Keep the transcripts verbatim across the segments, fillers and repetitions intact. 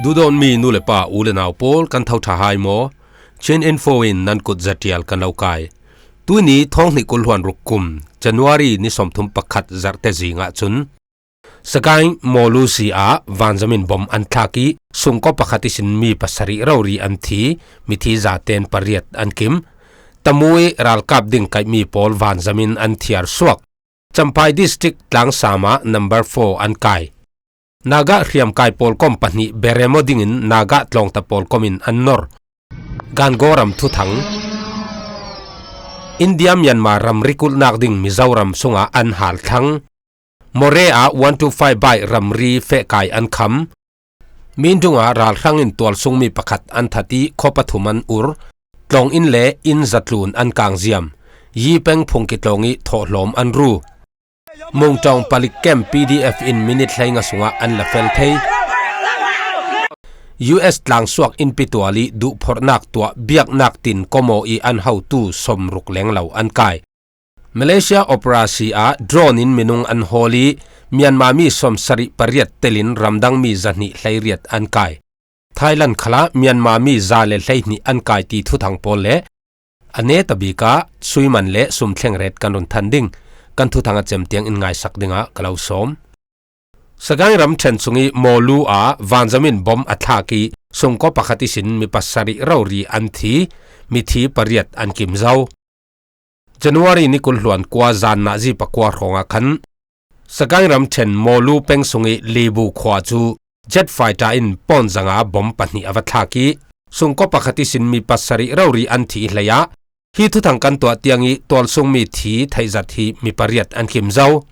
Duhdawtmi nu le pa, u le nau pawl, kan tho ṭha hai maw? Chin Info in nan kut zatial kan lo kai. Tuini thawng hnih kul hluan ruk kum, January ni sawmthum pakhat zarhte zingah cun Sagaing Mawlu si ah vanzamin bom an thlak ih sungkaw pakhat ihsin mi pasarih rori an thi, mithi zaten pariat an kim. Tamu ih ralkap ding kaihmi pawl vanzamin an thiar suak. Champhai District Tlangsam ah number four an kai. Naga hriamkai pawlkom pahnih beremo dingin Naga tlawngta pawlkom in an nor. Gangaw ram thuthang. India Myanmar ramri kulhnak ding Mizoram sungah an hal thlang. Moreh ah one two five bike ramri fehkai an kham. Min dungah ralhrang in tualsungmi pakhat an that ih khaw pathum an ur. Tlawng inn le inn zatlun an kangziam. Yi peng phungki tlawng ih thawhlawm an ru. Mungtawng palik kem P D F in minit hleinga sungah an la fel thei. U S tlangsuak innpi tual ih duhphorhnak tuah biaknak tin komaw ih an hotu sawmruk lenglo an kai. Malaysia operasi ah drone in minung an hawl ih Myanmar mi sawmsarih pariat telin ramdang mi zahnih hleiriat an kai. Thailand khalah Myanmar mi za le hleihnih an kai ti thuthang pawl le a neta bikah suiman le sumthleng ret kan run than ding. Kan thuthang a cem tiang in ngaisak dingah ka lo sawm. Sagaing ramṭhen sungih Mawlu ah vanzamin bom a thlak ih sungkaw pakhat ihsin mi pasarih rori an thi, mithi pariat an kim zo. January ni kul hluan kua zan nazi pakua hrawngah khan Sagaing ramṭhen Mawlu peng sungih Libu khua cu jet fighter in pawn zanga bom pahnih a va thlak ih sungkaw pakhat ihsin mi pasarih rori an thi hlei ah hi thuthang kan tuah tiang ih tualsungmi thi theihzat hi mi pariat an kim zo.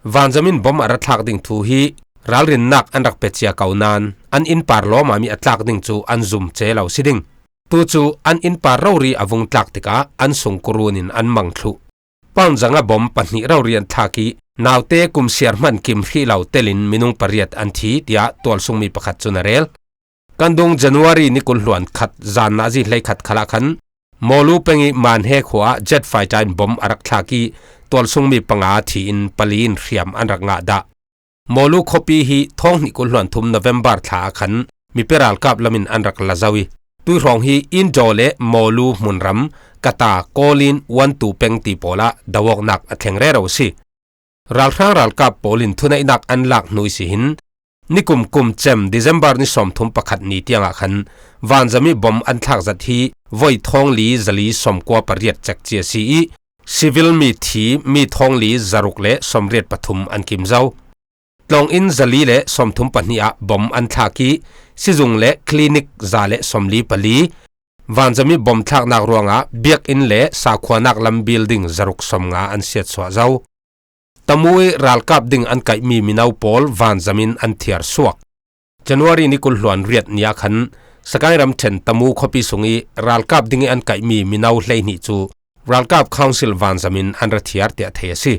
Vanzamin bom a ra thlak ding thu hi ralrinnak an rak pe cia ko nain an innpar lawmami a tlak ding cu an zum ce lo si ding. Tu cu an innpar rori a vung tlak tikah an sungkurun in an mang thluh. Pawn zanga bom pahnih rori an thlak ih naute kum siar hman kim hrih lo telin minung pariat an thi, tiah tualsungmi pakhat cun a rel. Kan dung January ni kul hluan khat zan nazi hleikhat khalah khan Mawlu peng ih Manhe khua ah jet fighter in bom a rak thlak ih tualsungmi panga thi in pali in hriam an rak ngah dah. Mawlu khuapi hi thawng hnih kul hluan thum November thla ah khan mipi ralkap lamin an rak la zo ih tuihrawng hi Indo le Mawlu hmunram Kata, Kawlin, Wantu peng ti pawl ah do awknak a thleng rero a si. Ralhrang ralkap pawl in thuneihnak an lak hnu ihsi hin nikum kum cem December ni sawmthum pakhat ni tiangah khan vanzam ih bom an thlak zat hi voi thawng li zali sawmkua pariat cek cia si ih civil mi thi mi thawng li zaruk le sawmriat pathum an kim zo. Tlawng inn zali le sawmthum pahnih ah bom an thlak ih sizung le clinic za le sawmli pali, vanzam ih bom thlaknak ruangah biakinn le sakhuanak lam building zaruk sawmnga an siatsuah zo. Tamu ih ralkap ding an kaihmi mino pawl vanzam in an thiar suak. January ni kul hluan riat ni ah khan Sagaing ramṭhen Tamu khuapi sungih ralkap ding ih an kaihmi mino hleihnih cu ralkap council vanzam in an ra thiar tiah thei a si.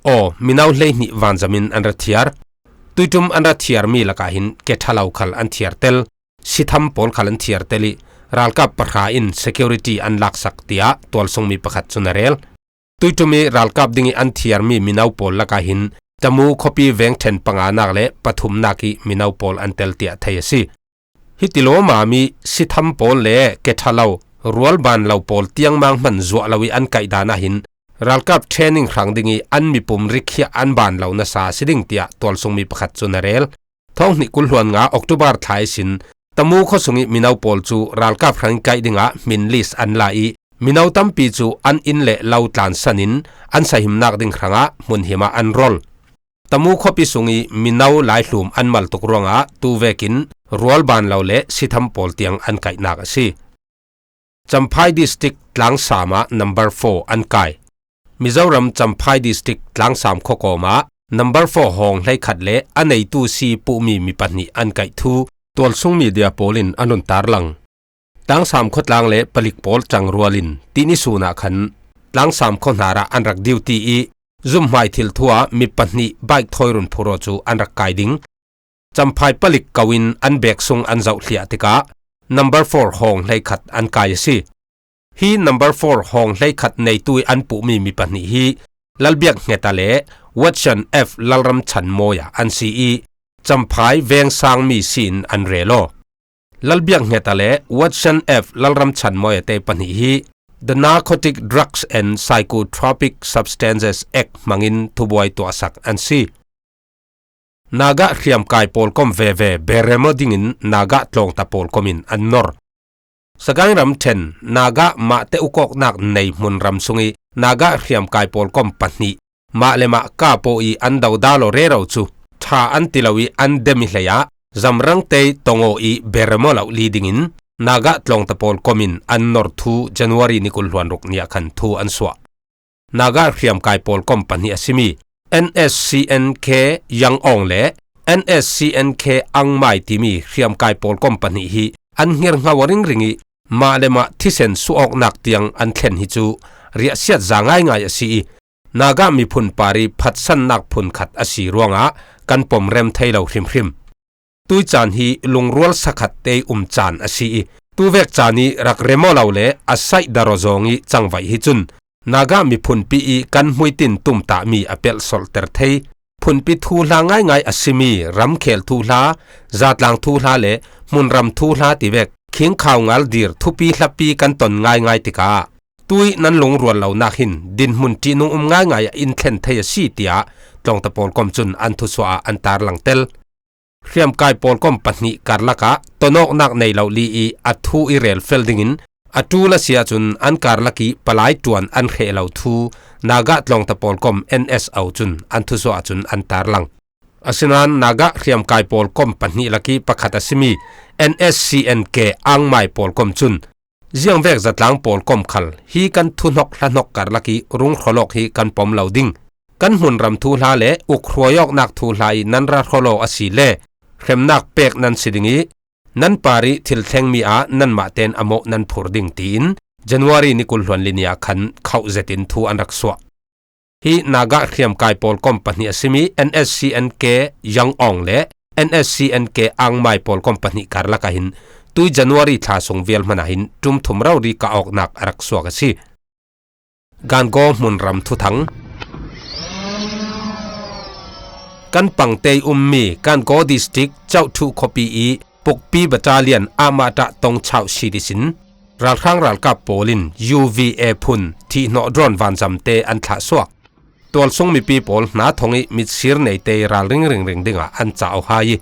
Aw, mino hleihnih vanzam in an ra thiar. Tuiṭum an ra thiarmi lakah hin keṭhalo khal an thiar tel, sitham pawl khal an thiar tel ih ralkap pahra in security an laksak, tiah tualsungmi pakhat cun a rel. Tuiṭum ih ralkap ding ih an thiarmi mino pawl lakah hin Tamu khuapi veng ṭhen panganak le pathumnak ih mino pawl an tel tiah thei a si. Hiti lawmam ih sitham pawl le keṭhalo, rualban lo pawl tiangmang hman zuah lo ih an kaihdan ah hin ralkap training hrang ding ih an mipum rikhiah an ban lo nasa a si ding, tiah tualsungmi pakhat cun a rel. Thawng hnih kul hluan nga October thla ihsin Tamu khuasung ih mino pawl cu ralkap hrang ih kaih dingah hmin list an la ih mino tampi cu an inn le lo tlansan in an sahimnak ding hrangah hmunhim ah an rol. Tamu khuapi sung ih mino laihlum an mal tuk ruangah tu vekin rualban lo le sitham pawl tiang an kaihnak a si. Champhai District Tlangsam ah number four an kai. Mizoram Champhai District Tlangsam khuakawm ah number four hawng hleikhat le a neitu si puhmi mi pahnih an kaih thu tualsung media pawl in an run tarlang. Tlangsam khuatlang le palik pawl ṭangrual in tihni sun ah khan Tlangsam khuahnar ah an rak duty ih zumhmai thil thu ah mi pahnih bike thawi run phuraw cu an rak kai ding. Champhai palik ko in an bek sung an zoh hliah tikah number four hawng hleikhat an kai a si. Hi number four hawng hleikhat neitu ih an puhmi mi pahnih hi Lalbiak Hneta le Watson F Lalramchan Mawi ah an si ih Champhai vengsang mi si-in an rel aw. Lalbiak Ngeta le Watson F Lalramchan Moya te pahnih hi The Narcotic Drugs and Psychotropic Substances Act hmangin thubuai tuahsak an si. Naga hriamkai pawlkom veve beremo dingin Naga tlawngta pawlkomin an nor. Sagaing ram ṭhen Naga mahte ukawknak nei hmun ram sung i Naga hriamkai pawlkom pahnih mah le mah kapo i an dodal aw rero cu ṭha an ti lo i an dem i hleiah zamrangtei tongaw i beremo lo li dingin Naga tlawngta pawlkomin an nor thu January ni kul hluan ruk ni ah khan thu an suah. Naga hriamkai pawlkom pahnih a simi N S C N K Yangawng le N S C N K Angmai timi hriamkai pawlkom pahnih hi an hngerhngau a ringring i mah le mah thisen suawknak tiang an thlen hi cu riahsiat za ngaingai a si i Naga miphun par i phatsannak phunkhat a si ruangah kan pom rem thei lo hrimhrim. Tuicaan hi lungrual sakhat te i um caan a si i tuvek caan i rak remo lo le a saih daraw zawng i cangvaih hi cun Naga miphunpi i kan hmuitin tumtahmi a pelhsolhter thei phunpi thuhla ngaingai a simi ramkhel thuhla, zatlang thuhla le hmunram thuhla tivek khingkhau ngal dir thupi hlapi kan ton ngaingai tikah tui nan lungrual lonak hin dinhmun ṭihnung um ngaingai ah in thlen thei a si, tiah tlawngta pawlkom cun an thusuah ah an tarlang tel. Hriamkai pawlkom pahnih karlak ah tonawknak nei lo li i a thu i relfel dingin a ṭul a si ahcun an karlak i palai ṭuan an hreh lo thu Naga tlawngta pawlkom N S O cun an thusuah ahcun an tarlang. Asinain Naga hriamkai pawlkom pahnih lak i pakhat a simi N S C N K Angmai pawlkom cun ziangvek zatlang pawlkom khal hi kan thuhnok hlahnok karlak i rung hrawlawk hi kan pom lo ding. Kan hmunram thuhla le uk hruaiawknak thuhla i nan ra hrawlaw a si le hremnak pek nan si ding i nan par i thil thlengmi ah nanmah tein a mawh nan phur ding, tiin January ni kul hluan li ni ah khan khauh zetin thu an rak suah. Hi Naga hriamkai pawlkom pahnih a simi N S C N K Yangawng le N S C N K Angmai pawlkom pahnih karlak ah hin tui January thla sung vial hmanh ah hin ṭum thum rori kah awknak a rak suak a si. Gangaw hmunram thuthang. Kan pangtei ummi Gangaw District Chauhthu khuapi i Pukpi Battalion Amata Tongchau si ihsin ralhrang ralkap pawl in U V A phun thihhnawh drone vanzamte an thlahsuak. Tualsung mipi pawl hna thong i mitsir neite ralring ringring dingah an cah aw hai i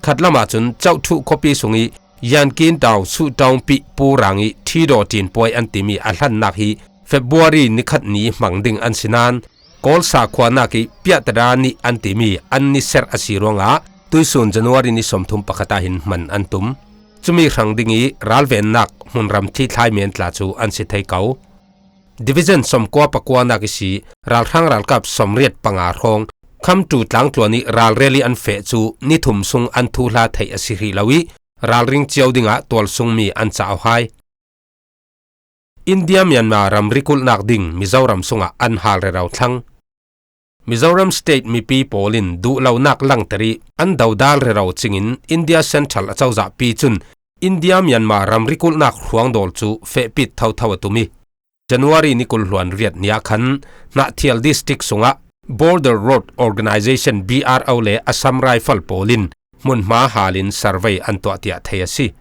khatlam ahcun Chauhthu khuapi sung i Yankin Tau Suhtawng Pih Pu Rang i Ṭhidaw Ṭin Puai an timi a hlannak hi February nikhat ni hmang ding an si nain Kawlsa khuanak i Piahtada nih an timi an ni serh a si ruangah tuihsun January ni sawmthum pakhat ah hin hman an tum. Cumi hrang ding i ralvennak hmunram thithlai men tla cu an si thei ko. Division sawmkua pakuanak ihsi ralhrang ralkap sawmriat panga hrawng Khamtu tlangtluan i ralrel i an feh cu ni thum sung an thuhla theih a si hrih lo i ralring cio dingah tualsungmi an cah aw hai. India Myanmar ramri kulhnak ding Mizoram sungah an hal rero thlang. Mizoram State mipi pawl in duhlonak langter i an dodal rero cingin India Central a cozahpi cun India Myanmar ramri kulhnak hruangdawl cu fehpit thotho a tum i January ni kul hluan riat ni ah khan Hnahthial District sungah Border Road Organization B R O le Assam Rifle pawl in hmunhma halin survey an tuah tiah thei a si.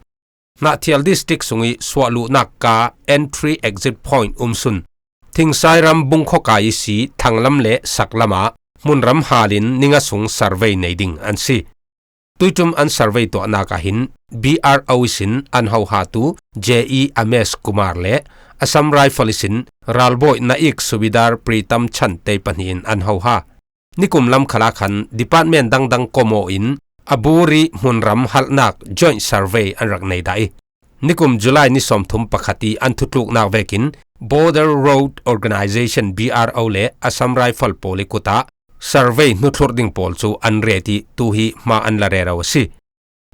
Hnahthial District sung i suahluhnak ka entry exit point umsun Thingsairam bungkhawkai ihsi thanglam le saklam ah hmunram halin ninga sung survey nei ding an si. Tuiṭum an survey tuahnak ah hin B R O ihsin an hohatu J E Amesh Kumar le Assam Rifle ihsin ralbawi Naik Subedar Pritam Chan te pahnih in an hoha. Nikum lam khalah khan department dangdang komaw in a bur i hmunram halhnak joint survey an rak nei dah i nikum July ni sawmthum pakhat i an thutluknak vekin Border Road Organization B R O le Assam Rifle pawl i kut ah survey hnuthlurh ding pawl cu an ret i tu hi hma an la rero a si.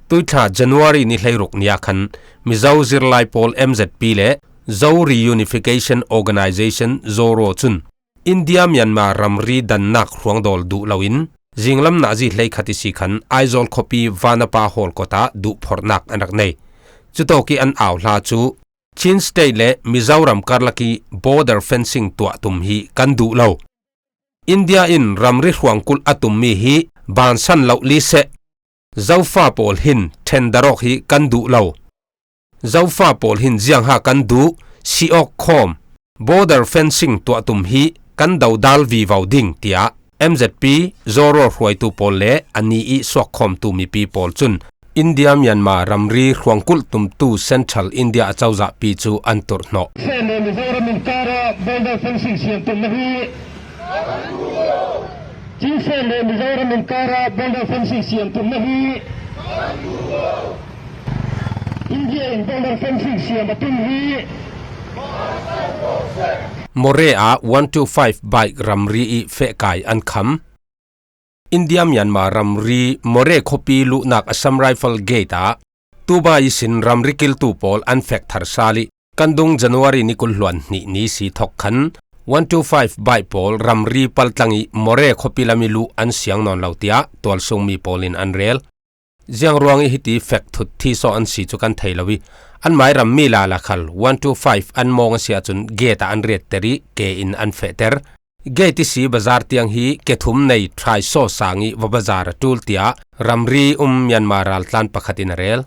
Tuithla January ni hleiruk ni ah khan Mizo zirlai pawl M Z P le Zo Reunification Organization Zoro cun India Myanmar ramri dannak hruangdawl duh loin zinglam nazi hleikhat ihsi khan Aizawl khuapi Vanapa Hall kawt ah duhphorhnak an rak nei. Cutawk i an au hla cu Chin State le Mizoram karlak i border fencing tuah tum hi kan duh lo. India in ramri hruangkulh a tummi hi bansan lo li seh. Zofa pawl hin ṭhen dar awk hi kan duh lo. Zofa pawl hin ziangha kan duh, si awk khawm, border fencing tuah tum hi kan dodal vivo ding, tiah M Z P Zorawl hruaitu pawl le a ni i suakkhawmtu mipi pawl cun India Myanmar ramri hruangkulh tumtu Central India a cozahpi cu an turhhnawh. Chin State le Mizoram inkara border fencing siam tumna hi Chin State le Mizoram inkara border fencing siam tumna hi India in border fencing siam a tum hi. Moreh ah one two five bike ramri i fehkai an kham. India Myanmar ramri Moreh khuapi luhnak Assam Rifle gate ah Tuba ihsin ramri kiltu pawl an fek thar sal i, kan dung January ni kul hluan hnih ni si thawk khan one two five bike pawl ramri paltlang i Moreh khuapi lam i luh an siang nawn lo, tiah tualsungmi pawl in an rel. Ziang ruang i hiti fek thut thisaw an si cu kan thei lo i, an mai rammi lala khal one two five an mawng a si ahcun gate ah an riatter i ke in an fehter. Gate i si bazar tiang hi ke thum nei ṭhaisaw sang i va bazar a ṭul, tiah ramri um Myanmar raltlan pakhat in a rel.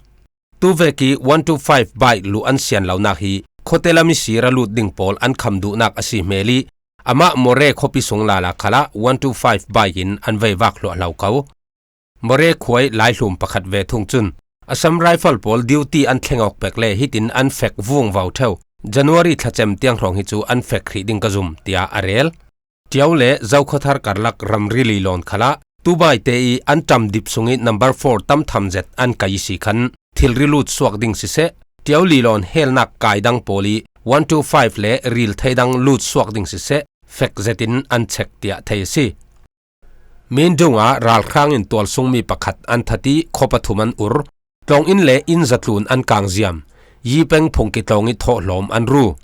Tuvek i one two five bike luh an sian lonak hi khuate lam i si ra lut ding pawl an kham duhnak a si hmel i, amah Moreh khuapi sung lala khalah one two five bike in an vei vak hluahhlo ko. Moreh khuai laihlum pakhat ve thung cun Assam Rifle pawl duty an thleng awk pek le hitin an fek vungvo ṭheu. January thlacem tiang hrawng hi cu an fek hrih ding ka zum, tiah a rel. Ṭio le Zokhawthar karlak ramri lilawn khalah Tubai te i an ṭam dip sung i number four tam tham zet an kai i si khan thilri lut suak ding siseh, Ṭio lilawn helnak kai dang pawl i one two five le ril thei dang lut suak ding siseh, fek zetin an chek, tiah thei a si. Mindung ah ralhrang in tualsungmi pakhat an that i khaw pathum an ur. Tlawng inn le inn zatlun an kangziam. Yipeng phungki tlawng i thawhhlawm an ru.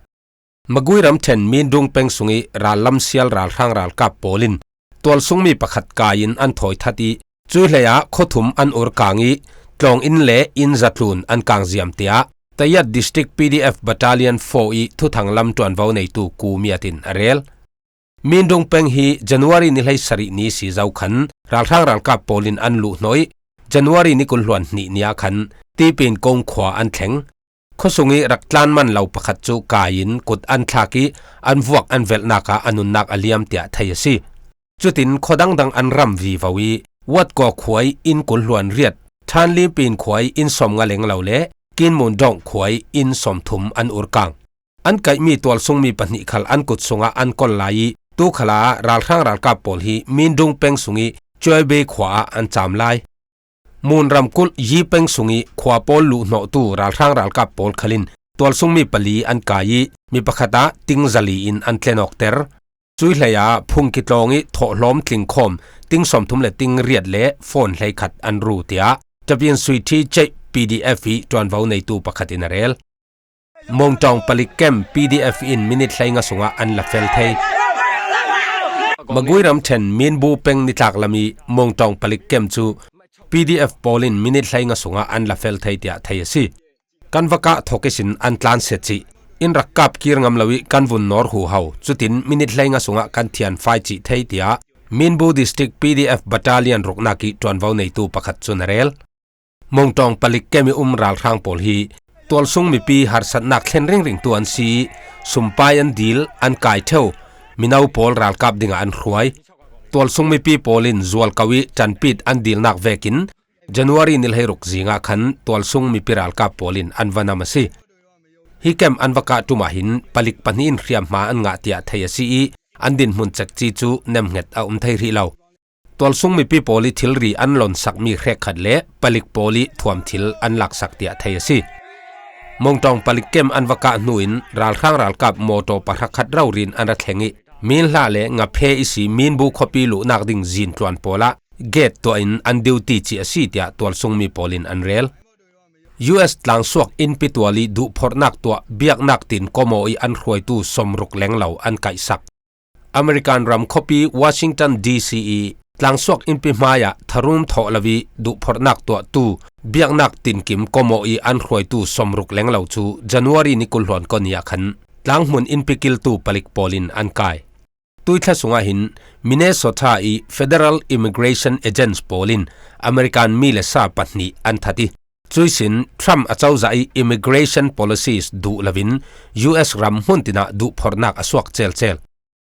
Magui ramṭhen Mindung peng sung i rallam sial ralhrang ralkap pawl in tualsungmi pakhat kai in an thawi that i, cui hlei ah khaw thum an ur kang i, tlawng inn le inn zatlun an kangziam, tiah Tayat District P D F Battalion four i thuthang lam ṭuanvo neitu Ku Miat in a rel. Mindung peng hi January ni hleisarih ni si zo khan ralhrang ralkap pawl in an luh hnawh i, January ni kul hluan hnih ni ah khan Tipin Kong khua an thleng. Khuasung i rak tlan man lo pakhat cu kai in kut an thlak i, an vuak an velhnak ah a nunnak a liam, tiah thei a si. Cutin khua dangdang an ram vivo i, Watkaw khuai in kul hluan riat, Ṭhanlipin khuai in sawmnga leng lo le Kinmundawng khuai in sawmthum an ur kang. An kaihmi tualsungmi pahnih khal an kut sungah an kol lai i, tu khalah ralhrang ralkap pawl hi Mindung peng sung i Cuaibe khua ah an cam lai. Mun ramkulh Yi peng sung i khua pawl luh hnawhtu ralhrang ralkap pawl khal in tualsungmi pali an kai i, mi pakhat ah ting zali in an tlen awkter. Cui hlei ah phungki tlawng i thawhhlawm tlingkhawm ting sawmthum le ting riat le fawn hleikhat an ru, tiah Tapian Sui Thi Ceih P D F i ṭuanvo neitu pakhat in a rel. Mongtawng palik kem P D F in minit hleinga sungah an la fel thei. Magui ramṭhen Minbu peng nitlak lam i Mongtawng palik kem cu P D F pawl in minit hleinga sungah an la fel thei, tiah thei a si. Kan va kah thawk ihsin an tlan sia cih. In rak kap kir ngam lo i kan vun nawr huhau. Cutin minit hleinga sungah kan thianfai cih thei, tiah Minbu District P D F Battalion ruknak i ṭuanvo neitu pakhat cun a rel. Mongtawng palik kem i um ralhrang pawl hi tualsung mipi harsatnak thlen ringringtu an si i, sumpai an dil, an kai ṭheu, mino pawl ralkap dingah an hruai. Tualsung mipi pawl in zual ko i ṭanpit an dilnak vekin January ni hleiruk zingah khan tualsung mipi ralkap pawl in an va nam a si. Hi kem an va kah ṭum ah hin palik pahnih in hriamhma an ngah tiah thei a si i, an dinhmun cekci cu nemhnget a um thei hrih lo. Tualsung mipi pawl i thilri an lonsakmi hrekkhat le palik pawl i thuam thil an laksak tiah thei a si. Mongtawng palik kem an va kah hnu in ralhrang ralkap mawtaw pahra khat rori in an ra thleng i, Minhla le Ngaphe i si Minbu khuapi luhnak ding zintluan pawl ah gate tuah in an duty cih a si tiah tualsungmi pawl in an rel. U S tlangsuak innpi tual i duhphorhnak tuah biaknak tin kawmaw i an hruaitu sawmruk lenglo an kaihsak. American ram khuapi Washington D C i tlangsuak innpi hmaiah tharum thawh lo i duhphorhnak tuahtu biaknak tinkim kawmaw i an hruaitu sawmruk lenglo cu January ni kul hluan kua ni ah khan tlanghmun innpi kiltu palik pawl in an kai. Tuithla sungah hin Minnesota i Federal Immigration Agents pawl in American mi le sa pahnih an that i, cuisin Trump a cozah i immigration policies duh lovin U S ram hmun tinah duhphorhnak a suak celcel.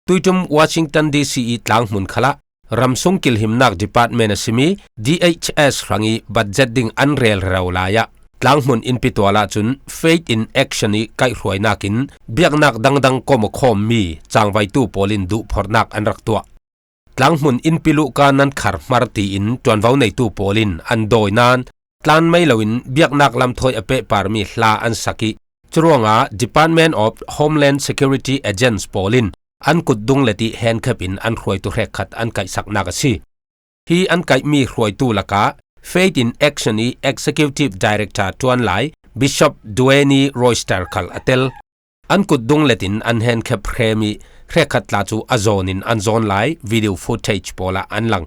Tuitum Washington D C i tlanghmun khalah ramsung kilhimnak department a simi D H S hrang i budget ding an rel rero lai ah, tlanghmun inpi tual ahcun Faith in Action i kaihhruainakin biaknak dangdang kawm a khawmmi cangvaitu pawl in duhphorhnak an rak tuah. Tlanghmun inpi luhka nan khar hmar tiin ṭuanvo neitu pawl in an dawi nain, tlan mei loin biaknak lamthawi a pehparmi hla an sak i, curuangah Department of Homeland Security Agents pawl in an kutdung let i henkhep in an hruaitu hrekkhat an kaihsaknak a si. Hi an kaihmi hruaitu lakah Faith in Action i Executive Director ṭuanlai Bishop Duane Royster khal a tel. An kutdung let in an henkhep hrem i, hrekkhat tla cu a zawn in an zawn lai video footage pawl ah an lang.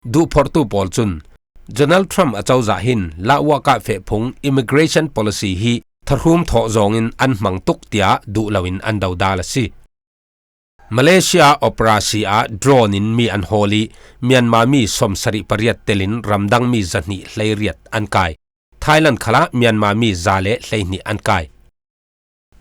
Duhphorhtu pawl cun Donald Trump a cozah hin lauhkah feh phung immigration policy hi thahrum thawh zawng in an hmang tuk tiah duh loin an dodal a si. Malaysia operasi ah drone in mi an hawl i, Myanmar mi sawmsarih pariat tel in ramdang mi zahnih hleiriat an kai. Thailand khalah Myanmar mi za le hleihnih an kai.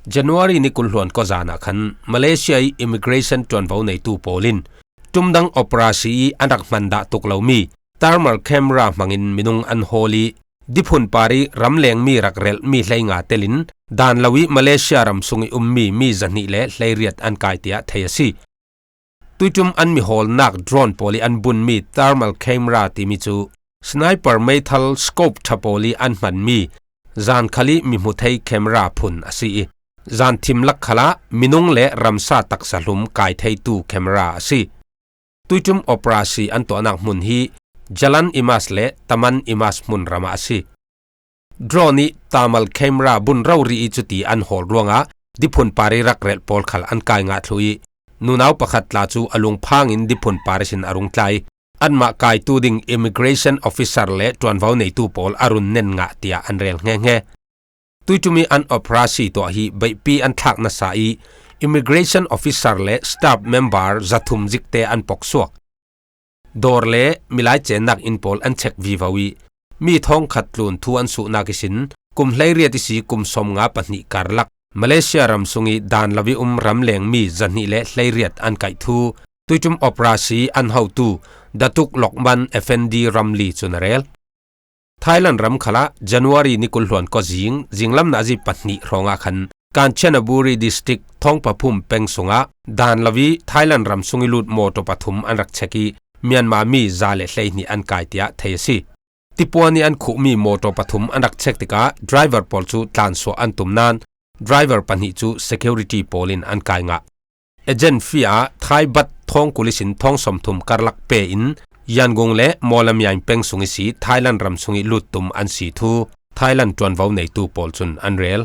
January ni kul hluan kawzan ah khan Malaysia i immigration ṭuanvo neitu pawl in ṭumdang operasi i an rak hman dah tuk lomi thermal camera hmangin minung an hawl i, diphun par i ramleng mi rak relh mi hleinga tel in dan lo i Malaysia ram sung i ummi mi zahnih le hleiriat an kai tiah thei a si. Tuiṭum an mihawlnak drone pawl i an bunmi thermal camera timi cu sniper meithal scope ṭha pawl i an hmanmi zankhal i mihmuthei camera phun a si i, zanthim lak khalah minung le ramsa taksa hlum kai theitu camera a si. Tuiṭum operasi an tuahnak hmun hi Jalan Imas le Taman Imas hmunram ah a si. Drone i thermal camera bun rori i cuti an hawl ruangah diphun par i rak relh pawl khal an kai ngah thlu i, nunau pakhat tla cu a lungphang in diphun par ihsin a rung tlai. Anmah kaitu ding immigration officer le ṭuanvo neitu pawl a run nen ngah tiah an rel hngehnge. Tuiṭum i an operasi tuah hi beihpi an thlak nasa i, immigration officer le staff member zathum zikte an poksuak. Dawr le milai cennak inn pawl an check vivo i, mi thawngkhat tlun thu an suhnak ihsin kum hleiriat ihsi kum sawmnga pahnih karlak Malaysia ram sung i dan lo i um ramleng mi zahnih le hleiriat an kaih thu tuiṭum operasi an hotu Datuk Lokman Effendi Ramli cun a rel. Thailand ram khalah January ni kul hluan kawzing zinglam nazi pahnih hrawngah khan Kanchanaburi District Thawngpaphum peng sungah dan lo i Thailand ram sung i lut mawṭaw pathum an rak check i, Myanmar mi za le hleihnih an kai tiah thei a si. Tipuan i an khuhmi mawṭaw pathum an rak check tikah driver pawl cu tlansuah an tum nain driver pahnih cu security pawl in an kai ngah. Agent fee ah Thai baht thawng kul ihsin thawng sawmthum karlak pe in Yangon le Mawlamyine peng sung ihsi Thailand ram sung i lut tum an si thu Thailand ṭuanvo neitu pawl cun an rel.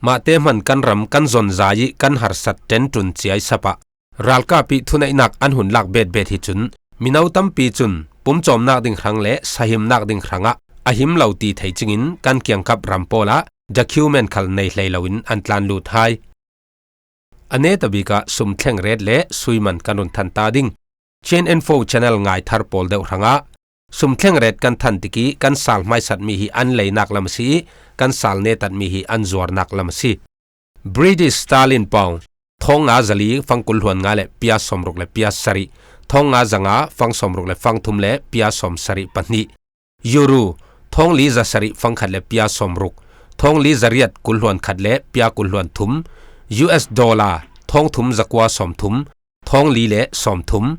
Mahte hman kan ram kan zonzai i kan harsat ṭenṭun ciai sapah ralkap i thuneihnak an hun lak betbet hi cun mino tampi cun pumcawmnak ding hrang le sahimnak ding hrangah a him lo ti thei cingin kan kiangkap ram pawl ah document khal nei hlei loin an tlan lut hai. A netabik ah sumthleng ret le suiman kan run than ta ding. Chin Info Channel ngaithar pawl deuh hrangah sumthleng ret kan than tik i kan sal hmaisatmi hi an leinak lam a si i kan sal netatmi hi an zuarnak lam a si. British Sterling Pound thawng nga zali fang kul hluan nga le pia sawmruk le pia sarih, thawng nga zanga fang sawmruk le fang thum le pia sawmsarih pahnih. Euro thawng li zasarih fang khat le pia sawmruk, thawng li zariat kul hluan khat le pia kul hluan thum, U S dollar thawng thum zakua sawmthum, thawng li le sawmthum,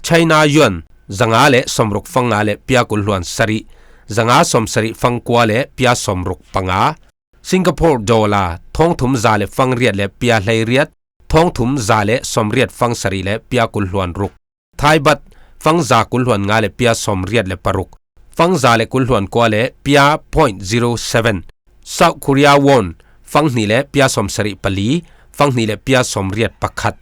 China yuan zanga le sawmruk fang nga le pia kul hluan sarih, zanga sawmsarih fang kua le pia sawmruk panga, Singapore dollar thawng thum za le fang riat le pia hleiriat, thawng thum za le sawmriat fang sarih le pia kul hluan ruk. Thai baht fang za kul hluan nga le pia sawmriat le paruk, fang za le kul hluan kua le pia point zero seven. South Korea won fang hnih le pia sawmsarih pali, fang hnih le pia sawmriat pakhat.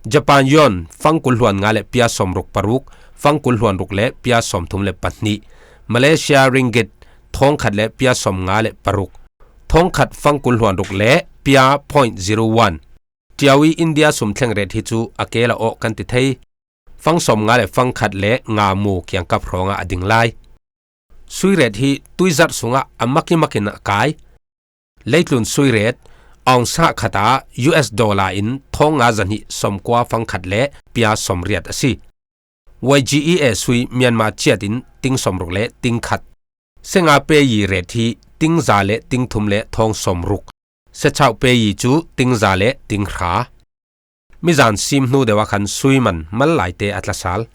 Japan yuan fang kul hluan nga le pia sawmruk paruk, fang kul hluan ruk le pia sawmthum le pahnih. Malaysia ringgit thawng khat le pia sawmnga le paruk, thawng khat fang kul hluan ruk le pia point zero one. Tiau i India sum thleng rate hi chu a kela awh kan ti thei. Fang sawm nga le fang khat le nga mu kiangkap hrawngah a ding lai. Sui rate hi tuizarh sungah a makimakin a kai. Leitlun sui rate, aung sa khata U S dollar in thawng nga zahnih sawmkua fang khat le pia sawmriat a si. Y G E A sui Myanmar chiat in ting sawmruk le ting khat. Senga peyi rate hi ting za le ting thum le thawng sawmruk. Sechau peyi chu ting za le ting hra. Mizan sim hnu deuh a khan sui man mal laite a tlasal.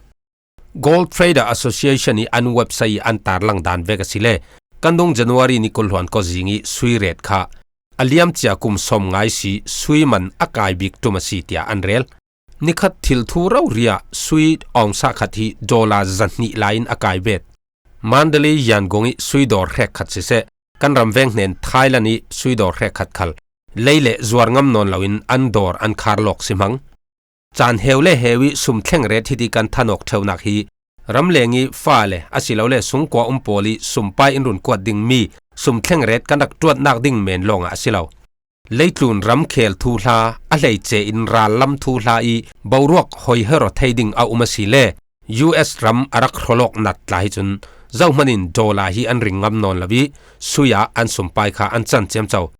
Gold Trader Association i an website i an tarlang dan vek a si le, kan dung January ni kul hluan ko zing i sui rate kha a liam cia kum sawm ngai si sui man a kai bik tum a si tia an rel. Nikhat thil thu rauria sui aung sa khat hi dollar zahnih lai in a kai bet. Mandalay Yangon i sui dawr hrek khat siseh, kan ram veng hnen Thailand i sui dawr hrek khat khal lei le zuar ngam nawn loin an dawr an khar lawk si hmang. Caan heu le heu i sum thleng rate hiti kan thanawk theunak hi ramleng i fa le a si lo le sungkua um pawl i sumpai in run kuat ding mi sum thleng rate kan rak tuatnak ding men lawngah a si lo. Leitlun ramkhel thuhla a hleice in rallam thuhla i boruak hoi hero thei ding a um a si le U S ram a rak hrawlawk nat tla hi cun zohman in dollar hi an ring ngam nawn lo i sui ah an sumpai kha an can ciamco.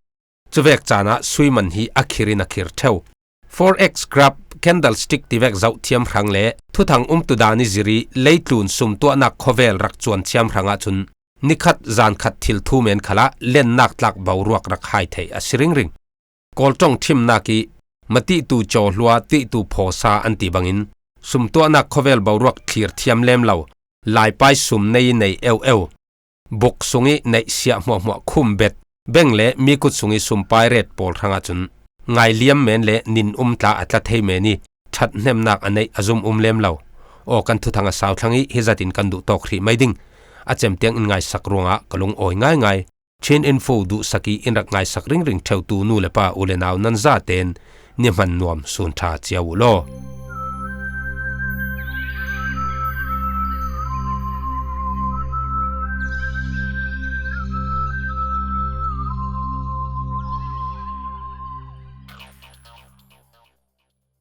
Cuvek caan ah sui man hi a khir in a khir theu. Forex graph, candlestick tivek zoh thiam hrang le thuthang umtu dan i zir i leitlun sumtuahnak khawvel rak cuan thiam hrang ahcun nikhat zankhat thil thu men khalah lennak tlak boruak rak hai theih a si ringring. Kawlṭong thimnak i matihtu cawhlua tihtu phawsa an ti bangin sumtuahnak khawvel boruak thlir thiam lem lo, laipai sum nei i nei eueu, buk sung i neihsiah hmuahhmuah khum bet, beng le mikut sung i sumpai ret pawl hrangah cun ngailiam men le nin um tla a tla thei men i ṭhathnemnak a neih a zum um lem lo. Aw kan thuthang a sauthlang i hi zatin kan duh tawk hrih mai ding a cem tiang in ngaisak ruangah ka lung awi ngaingai. Chin Info duhsak i in rak ngaisak ringring ṭheutu nu le pa u le nau nan zaten ni hman nuam sun ṭha cia uh law.